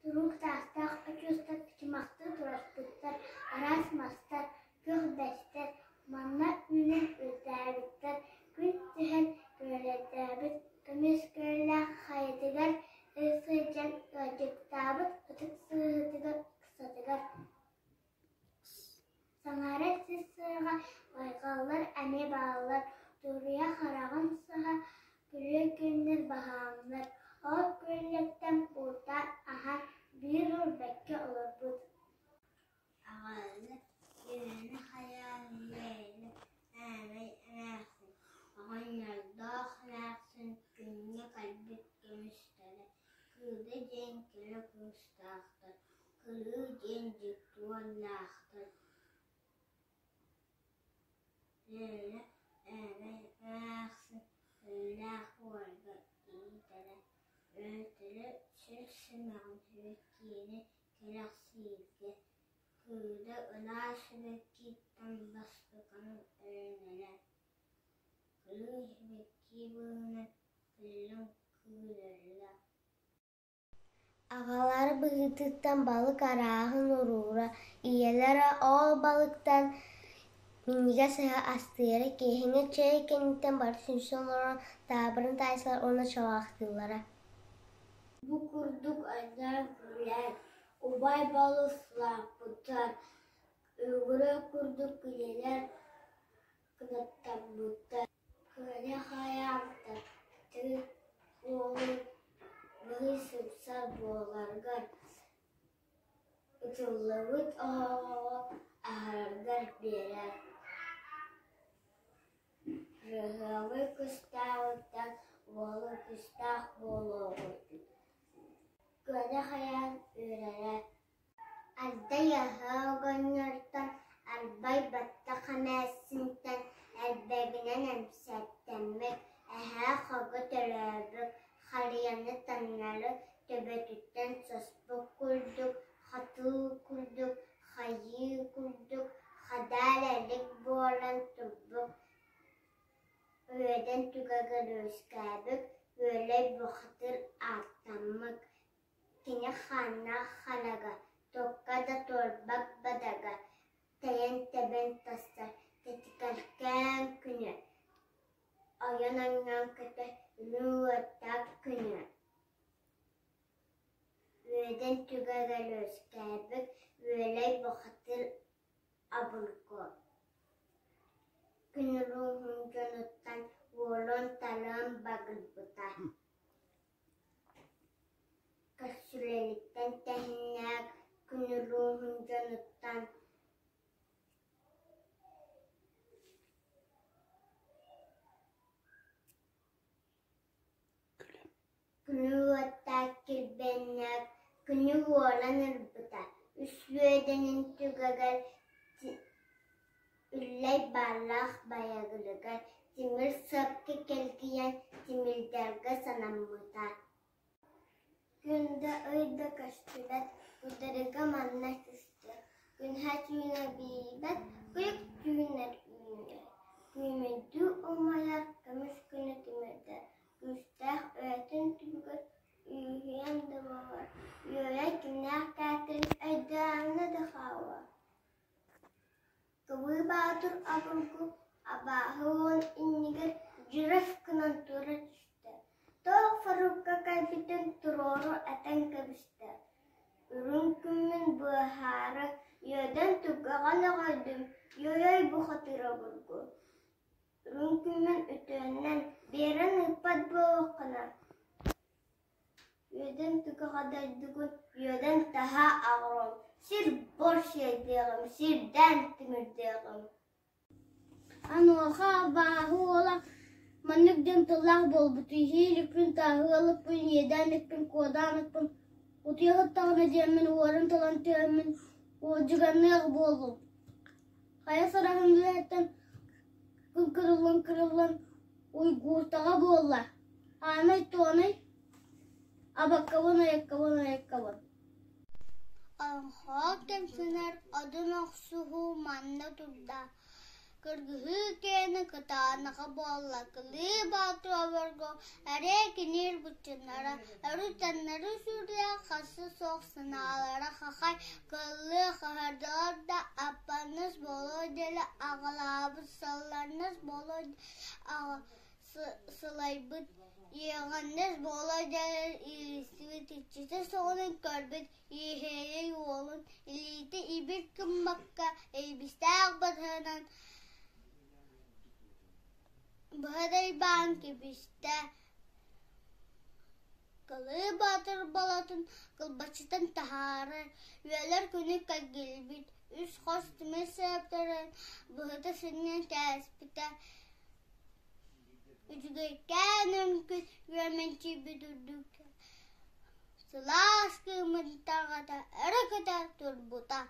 Туруук таастаах очуостар кычымахтыы тураспыттар, араас мастар, күөх бэстэр манна үүнэн үрдээбиттэр, күн түһэн күөрэлдээбит, көмүс күөллээх хайатыгар сылдьан ыалдьыттаабыт ытык сыһыытыгар ыксатыгар Саҥарар сис сыаҕа байҕаллар эмиэ бааллар, туруйа хараҕын саҕа күрүө күннэр баһаамнар, ол күөллэртэн бултаан аһаан биир уол бэккэ олорбут. Аҕалара Үөнэ хайаан Лүөнэ Ээмэй эмээхсин, оҕонньордоох эмээхсин күҥҥэ кэлбит көмүстэрэ, Кыыда диэн кэрэ кыыстаахтар, Кырыы диэн дьикти уоллаахтар. Лүөнэ Ээмэй эмээхсин өлүүлээх уолга иитэрэ, үөрэтэрэ сир симэҕин сибэккини кэрэхсииргэ, Кыыда ылаа сибэккиттэн бастакынан өрүнэрэ, кырыы сибэкки быыһынан күллүн кыырара. Аҕалара быһыытыттан балык арааһын уурара, ийэлэрэ ол балыктан минньигэс аһы астыыра, киэһэҥҥи чэй кэнниттэн бары түмсэн олорон таабырын таайсаллар уонна чалаахтыыллара. Бу курдук айдаан-күүлээн, убай-балыс улааппыттар, үгүрү курдук кинилэр кынаттаммыттар. Кыайа хайаан таптыыр уолун быһый сыпсар буоларыгар, ытыллыбыт оһоҕоһу аһараргар биэрэр. Кыраһыабай кыстааҕыттан уолу кыстаах буолуоҕун Кыайа хайаан үөрэрэ Ардай аһыы оҕонньортон, арбай баттах эмээхсинтэн элбэгинэн эмсэттэммит, эһээ хого төрөөбүт, харыйаны таҥнары төбөтүттэн соспут курдук, хатыы курдук, хайыы курдук, хадаар элик буолан турбут, үөдэн түгэгэр үөскээбит, үөлэй бухатыыр ааттаммыт Кини хааннаах хараҕа, туохха да туорбат бадаҕа, тэйэн-тэбэн тахсар тэтикэркээн күнэ, ойон анньан көтөр үрүҥ уоттаах күнэ Үөдэн түгэгэр үөскээбит Үөлэй бухатыыр обургу Күн уруһун дьонуттан уолун талыан багырбыта Көрсүлэниттэн тэһиннээх күн уруһун дьонуттан Күнү уоттаах килбэннээх күнү уоран ылбыта, үс үөдэнин түгэгэр Үллэй бааллаах байагылыгар тимир сыапка кэлгийэн тимирдэргэ санаммыта. Күн да ый да көстүбэт, кутарыга манна түстэ, күнһэ түүнэ биэрбэт, күлүк түүннэр үүнэр, күүмэйдүү умайар көмүс күнү тимирдэр, күүстээх үйэтин түбүгэр үүһүйэн да буолар, үөрэ кимнээх кээтин өйдөөнө да хаалар. Кыбыы Баатыр обургу абааһы уол иннигэр дьырас гынан тура түстэ, туох сорукка кэлбитин туруору этэн кэбистэ: «Үрүҥ күммүн быыһаары үөдэн түгэҕин өҕүйдүм, үөйэй бухатыыр обургу Үрүҥ күммүн үтүөннэн биэрэн ыыппат буоллаххына, Үөдэн түгэҕэ дойдугун үөдэн таһаа аҕыруом, сир-буор сиэрдиэҕим, сирдээн тимирдиэҕим Онуоха абааһы уола маннык диэн тыллаах буолбут: «Иһииликпин, тааһыалыкпын, иэдээнникпин, куодааныкпын, утуйа сыттаҕына диэммин уоран талан түһэммин уолдьуганныах буоллум. Хайа сараһын үөһэттэн кырыллан-кырыллан уйгууртаҕа буолла, аанай-туонай, абаккабын, айаккабын, айаккабын» Олоҥхоҕо кэмсинэр одун охсуһуу манна турда. Кыргыһыы киэнэ кытаанаҕа буолла, Кылыы Боотур обургу эрэй киниир быччыннара, өрүтэннэри сүүрдээх харса суох санаалара хахай кыллыы хаһардылар да аппаннас буолуо диэри аҕалаабыт салланнас буолуо сылайбыт иэҕэннэс буолуо диэри иилистибит иччитэ суоҕун көрбүт Иэһэйэй уолун илиитэ ибир гыммакка илбистээх быһынан быһа дайбаан кэбистэ. Кылыы Боотур болотун кылбачытан таһаарар, үөлэр күнү кэлгилбит, үс хос тимир сыаптарын быһыта сынньан кээспитэ. Үчүгэйкээн үҥкүс үөмэнчийбит үрдүк сылаас кыымын тарҕата өрө көтө турбута.